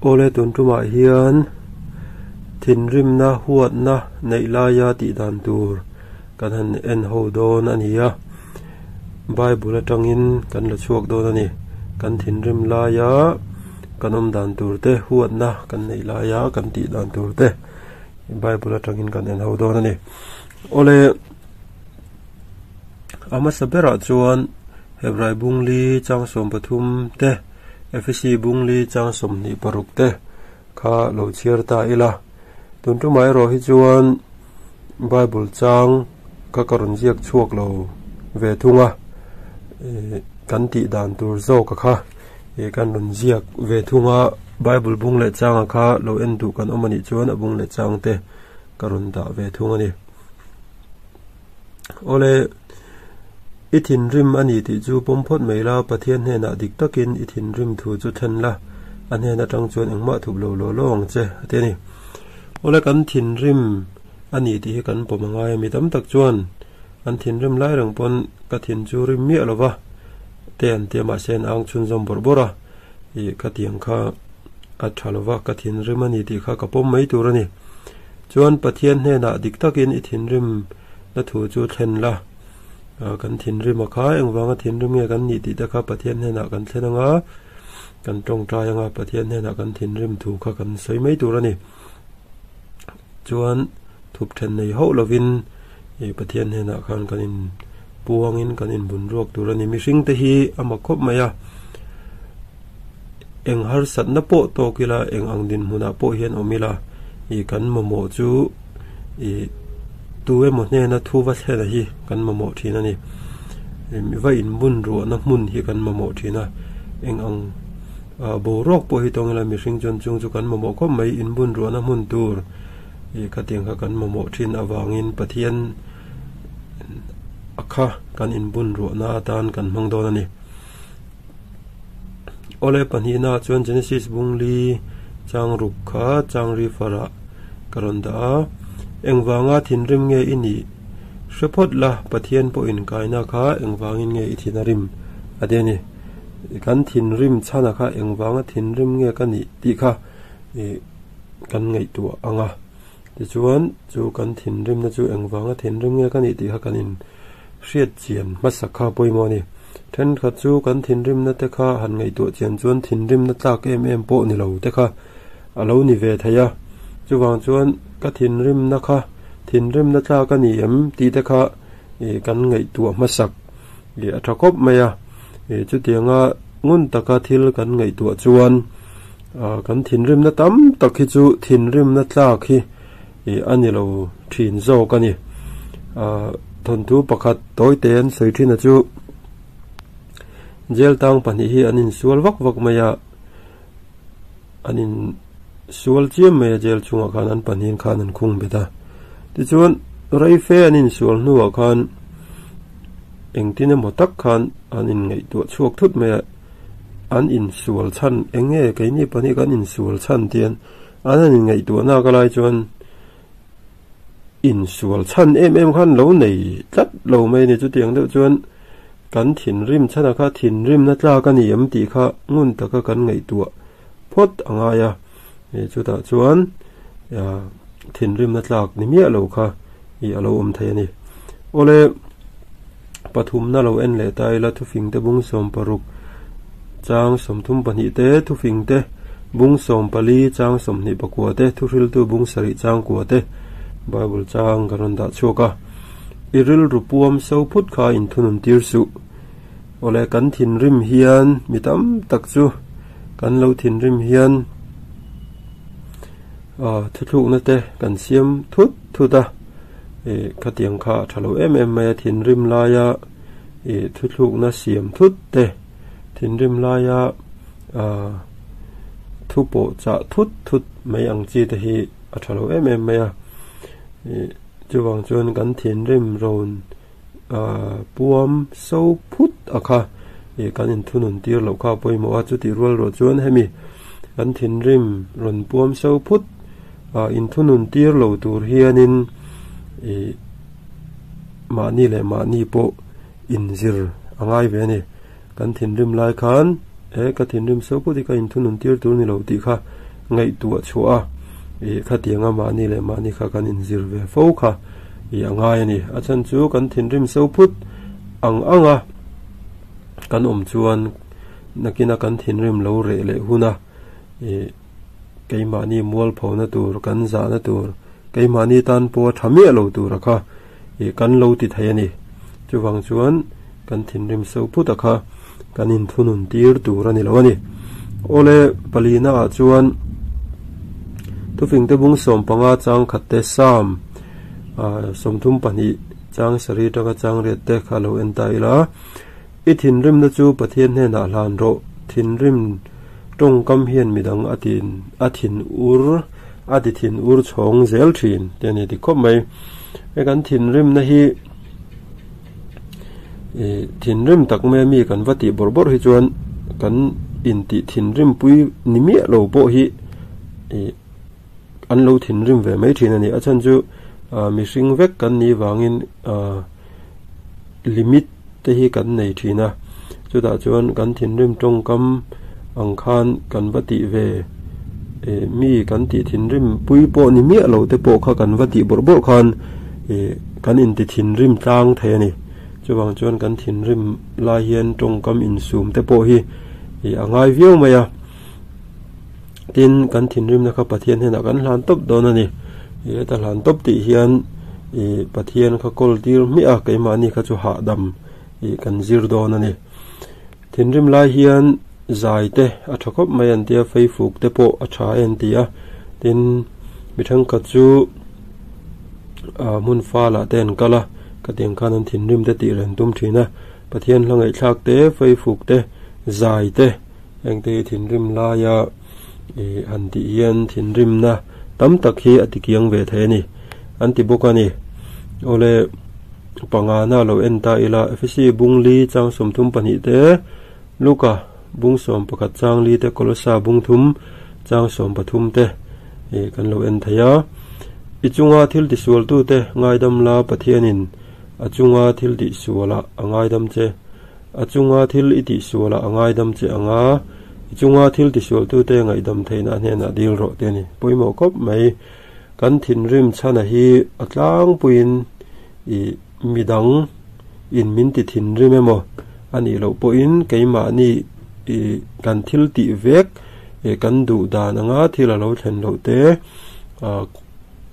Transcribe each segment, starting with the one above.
Awle tun tumah hian thinrimna huatna neih laia tih dan tur kan han en ho dawn a ni a, Bible atangin kan la chhuak dawn a ni. Kan thinrim laia kan awm dan tur te, huatna kan neih laia kan tih dan tur te Bible atangin kan en ho dawn a ni. Awle a hmasa berah chuan Hebrai bungli chang 13 te, Efesi bungli chang 26 te kha lo chhiar ta ila. Tun tumah erawh hi chuan Bible chang kha ka rawn ziak chhuak lo ve thung a, kan tih dan tur zawk a kha kan rawn ziak ve thung a, Bible bung leh changa kha lo en duh kan awm a nih chuan a bung leh chang te ka rawn dah ve thung a ni. Awle, i thinrim a ni tih chu pawm phawt mai la, Pathian hnenah dik takin i thinrim thu chu thlen la, a hnen atang chuan engmah thup lo law law ang che, a ti a ni. Awle, kan thinrim a ni tih hi kan pawm a ngai a, mi tam tak chuan an thinrim lai reng pawn ka thin chu rim miah lo va, te an ti a, mahse an ang chhunzawm bawrh bawrh a, ih ka tiang kha a tha lo va, ka thinrim a ni tih kha ka pawm mai tur a ni. Chuan Pathian hnenah dik takin i thinrim na thu chu thlen la, kan thinrim a kha engvanga thinrim nge kan nih tih te kha Pathian hnenah kan thlen anga, kan tawngtai anga Pathian hnenah kan thinrim thu kha kan sawi mai tur a ni. Chuan thup then nei hauh lovin ih Pathian hnenah khan kan in puangin kan inbun ruak tur a ni. Mihring te hi a mak khawp mai a, eng harsatna pawh tawk ila eng ang dinhmunah pawh hian awm ila ih kan mamawh chu ih tu emaw hnena thu va thlen a hi kan mamawh thin a ni. Va inbun ruahna hmun hi kan mamawh thin a, eng ang boruak pawh hi tawng ila mihring chuan chung chu kan mamawh khawp mai inbun ruahna hmun tur ih khatiang kha kan mamawh thin avangin Pathian a kha kan inbun ruahna atan kan hmang dawn a ni. Awle pahnihna chuan Genesis bungli chang ruk kha chang ri farah ka rawn dah a, engvanga thinrim nge i nih hre phawt la Pathian pawhin kaina kha engvangin nge i thin a rim a ti a ni. Kan thinrim chhana kha engvanga thinrim nge ka nih tih kha ih kan ngaihtuah ang a, tichuan chu kan thinrimna chu engvanga thinrim nge ka nih tih kha kan in hriat chian hmasa kha pawimawh a ni. Thenkhat chu kan thinrimna te kha han ngaihtuah chian chuan thinrimna tlak em em pawh ni lo te kha a lo ni ve thei a, chuvang chuan ka thinrimna kha thinrimna tlak a ni em tih te kha ih kan ngaihtuah hmasak ih a tha khawp mai a, ih chutianga ngun taka thil kan ngaihtuah chuan ah kan thinrimna tam tak hi chu thinrimna tlak hi ih a ni lo thin zawk a ni. Ah thawnthu pakhat tawi te an sawi thin a chu jail tang pahnih hi an insual vak vak mai a, an insual chiam mai a jail chungah khan an pahnihin khan an khung bet a. Tichuan reife an insual hnuah khan engtin emaw tak khan an inngaihtuah chhuak thut mai a, an insual chhan eng nge keini pahnih kan insual chhan tian an han inngaihtuah nak a lai chuan insual chhan em em khan lo nei tlat lo mai a ni. Chutiang deuh chuan kan thinrim chhan a kha thinrimna tlak a ni em tih kha ngun taka kan ngaihtuah phawt a ngai a, chutah chuan thinrimna tlak ni miah lo kha ih a lo awm thei a ni. Awle pathumna lo en leh ta ila thufing te bung 16 chang 32 te thufing te bung 14 chang 24 te thuhriltu bung 7 chang kua te Bible chang kan rawn dah chhuak a, i rilru puam so phut kha inthunun tir suh. Awle kan thinrim hian mi tam tak chu kan lo thinrim hian thuthlukna te kan siam thut thut a, ih khatiang kha a tha lo em em mai a thinrim laia ih thuthlukna siam thut te thinrim laia ah thu pawh chah thut thut mai ang chi te hi a tha lo em em mai a, ih chuvang chuan kan thinrim rawn ah puam so phut a kha ih kan inthunun tir loh kha a pawimawh a, chutih rual ruah chuan hemi kan thinrim rawn puam so phut ah inthunun tir lo tur hianin ih mahni leh mahni pawh inzir a ngai ve a ni. Kan thinrim lai khan he ka thinrim so phut hi ka inthunun tir tur ni lo tih kha. ngaihtuah chhuah a, ih khatianga mahni leh mahni kha kan inzir ve fo kha ih a ngai a ni. A chhan chu kan thinrim so phut ang ang a kan awm chuan nakina kan thinrim lo reh leh hun a ih keimahni mualphona tur kan zahna tur keimahni tan pawha tha miah lo tura kha ih kan lo ti thei a ni. Chuvang chuan kan thinrim so phut a kha kan inthunun tir tur a ni lo a ni. Awle palina ah chuan thufingte bung 15 chang khat te Psalm 32 chang sarih atanga chang riat te kha lo en ta ila. I thinrimna chu Pathian hnenah hlan rawh, thinrim tawngkam hian midang a tin a thin ur a ti thin ur chhawng zel thin te a ni ti khawp mai. He kan thinrimna hi ih thinrim tak mai a mi kan va tih bawrh bawrh hi chuan kan intih thinrim pui ni miah lo pawh hi ih an lo thinrim ve mai thin a ni. A chhan chu ah mihring vek kan nih vangin ah limit te hi kan nei thin a, chutah chuan kan thinrim tawngkam ang khan kan va tih ve ih mi kan tih thinrim pui pawh ni miah lo te pawh kha kan va tih bawrh bawrh khan ih kan inti thinrim tlang thei a ni. Chuvang chuan kan thinrim lai hian tawngkam insum te pawh hi ih a ngai viau mai a, tin kan thinrimna kha Pathian hnenah kan hlan tawp dawn a ni. Ih heta hlan tawp tih hian ih Pathian kha kawl tir hmiah a keimahni kha chu hahdam ih kan zir dawn a ni. Thinrim lai hian zai te a tha khawp mai an tia feifuk te pawh a tha e an ti a, tin mi thenkhat chu ah hmun fal ah te an kal a, khatiang khan an thinrim te tih reng tum thin a, Pathian hla ngaihthlak te feifuk te zai te heng te hi thinrim laia ih han tih hian thinrimna tam tak hi a ti kiang ve thei a ni an ti bawk a ni. Awle pangana lo en ta ila Efesi bung li chang 32 te Luka bung 11 chang li te Kolosa bung 3 chang 13 te ih kan lo en thei a. I chunga thil tisual tu te ngaidam la Pathianin a chunga thil tihsualah a ngaidam che. A chunga thil i tihsualah a ngaidam che ang a, i chunga thil tisualtute ngaihdam theihna hnenah dil rawh te a ni. Pawimawh khawp mai. Kan thinrim chhana hi a tlangpuiin i midang in min ti thinrim emaw a nih loh pawhin keimahni i kan thil tih vek kan duh dan anga thil a lo thlen loh te,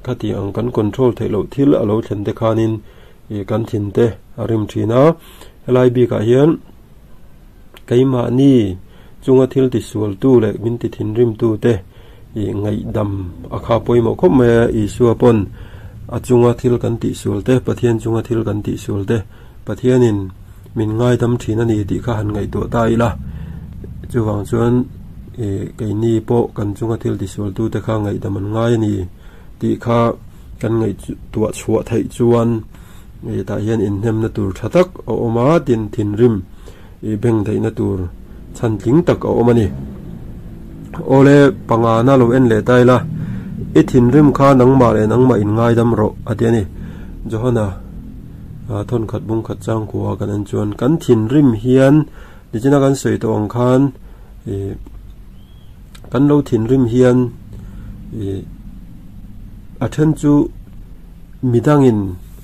khatiang ang kan control theih loh thil a lo thlen te khanin ih kan thin te a rim thin a, helai bikah hian keimahni chunga thil tisualtu leh min ti thinrimtu te ih ngaihdam a kha pawimawh khawp mai a, Isua pawn a chunga thil kan tihsual te, Pathian chunga thil kan tihsual te, Pathianin min ngaidam thin a ni tih kha han ngaihtuah ta ila, chuvang chuan ih keini pawh kan chunga thil tisualtu te kha ngaihdam an ngai a ni tih kha. Kan ngaihtuah chhuah theih chuan hetah hian inhnemna tur tha tak a awm a, tin thinrim ih beng theihna tur chhan tling tak a awm a ni. Awle pangana lo en leh ta ila, I thinrim kha nangmah leh nangmah in ngaidam rawh a ti a ni. Johana thawnkhat bung khat changkua kan en chuan kan thinrim hian nichina kan sawi tawh ang khan ih kan lo thinrim hian ih a then chu midangin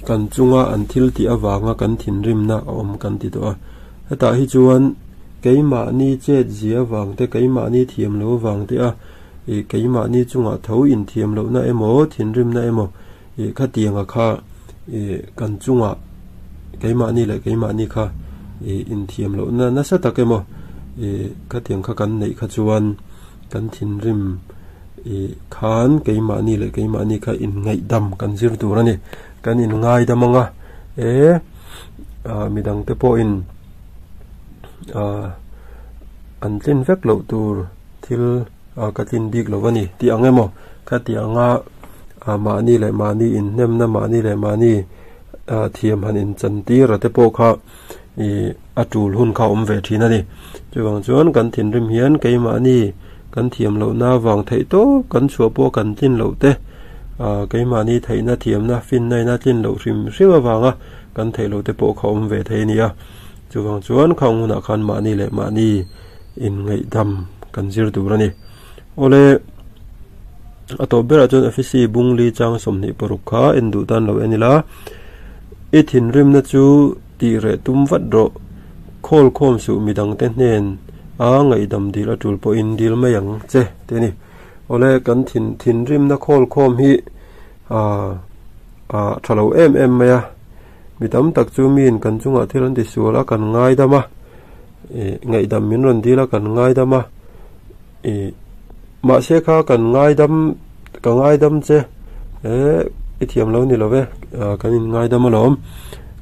kan chunga an thil tih avanga kan thinrimna a awm kan ti tawh a, hetah hi chuan keimahni chet zia avang te keimahni thiam lo avang te a ih keimahni chungah tho inthiam lohna emaw thinrimna emaw ih khatianga kha ih kan chungah keimahni leh keimahni kha ih inthiam lohna nasa tak emaw ih khatiang kha kan neih kha chuan kan thinrim ih khan keimahni leh keimahni kha inngaihdam kan zir tur a ni. Kan inngaidam ang a e ah midang te pawhin ah an tlin vek loh tur thil ah ka tlin bik lo a ni tih ang emaw khatianga ah mahni leh mahni inhnemna mahni leh mahni ah thiam han inchantir a te pawh kha ih a tul hun kha a awm ve thin a ni. Chuvang chuan kan thinrim hian keimahni kan thiam lohna avang theih tawp kan chhuah pawh kan tlin loh te ah keimahni theihna thiamna finna ina tlin loh hrim hrim avanga kan theih loh te pawh kha a awm ve thei a ni a. Chuvang chuan khang hunah khan mahni leh mahni inngaihdam kan zir tur a ni. Awle. A tawp berah chuan Efesi bung li chang 26 kha en duh tan lo en ila, I thinrimna chu tih reh tum vat rawh, khawl khawm suh midangte hnen a ngaihdam dil a tul pawhin dil mai ang che ti a ni. Awle kan thin thinrimna khawl khawm hi a tha lo em em mai a, mi tam tak chu miin kan chungah thil an ti sual a kan ngaidam a, ngaihdam min rawn dil a kan ngaidam a, ih mahse kha kan ngaidam ka ngaidam che eh i thiam lo ni lo ve kan in ngaidam alawm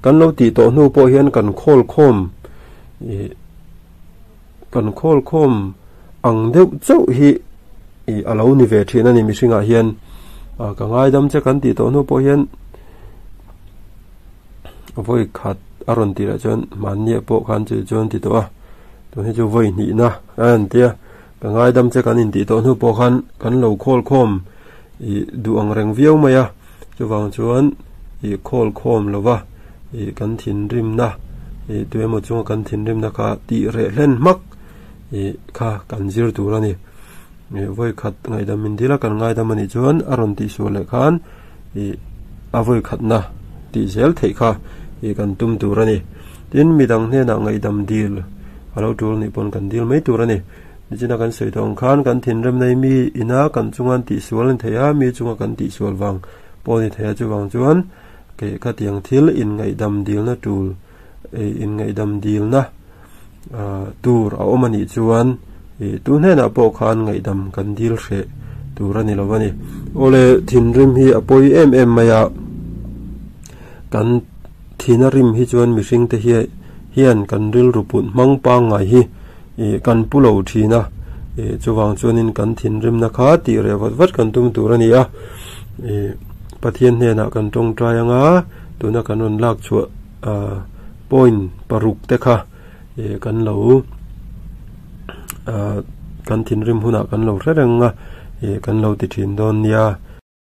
kan lo tih tawh hnu pawh hian kan khawl khawm ih kan khawl khawm ang deuh chauh hi ih a lo ni ve thin a ni mihringah hian ka ngaidam che kan tih tawh hnu pawh hian vawi khat a rawn tih lah chuan hmanniah pawh khan chu chuan ti tawh a tun hi chu vawi hnihna a rawn ti a ka ngaidam che kan intih tawh hnu pawh khan kan lo khawl khawm ih duh ang reng viau mai a chuvang chuan ih khawl khawm lo va ih kan thinrimna ih tuemaw chunga kan thinrimna kha tih reh hlen hmak ih kha kan zir tur a ni ih vawi khat ngaihdam min dil a kan ngaidam a nih chuan a rawn tihsual leh khan ih a vawi khatna tih zel theih kha ih kan tum tur a ni. Tin, midang hnenah ngaihdam dil a lo tul nih pawn kan dil mai tur a ni. Nichina kan sawi tawh ang khan kan thinrem nei mi ina kan chunga an tihsual a ni thei a, mi chunga kan tihsual vang pawh a ni thei a, chuvang chuan kei khatiang thil inngaihdam dilna tul ih inngaihdam dilna tur a awm a nih chuan ih tu hnenah pawh khan ngaihdam kan dil hreh tur a ni lo a ni. Awle thinrim hi a pawi em em mai a, kan thina rim hi chuan mihring te hi hian kan rilru put hmang pangngai hi ih kan pu lo thin a, ih chuvang chuanin kan thinrimna kha tih reh vat vat kan tum tur a ni a, ih Pathian hnenah kan tawngtai anga tuna kan rawn lak chhuah ah point paruk te kha ih kan lo ah kan thinrim hunah kan lo hre reng a ih kan lo ti thin dawn nia.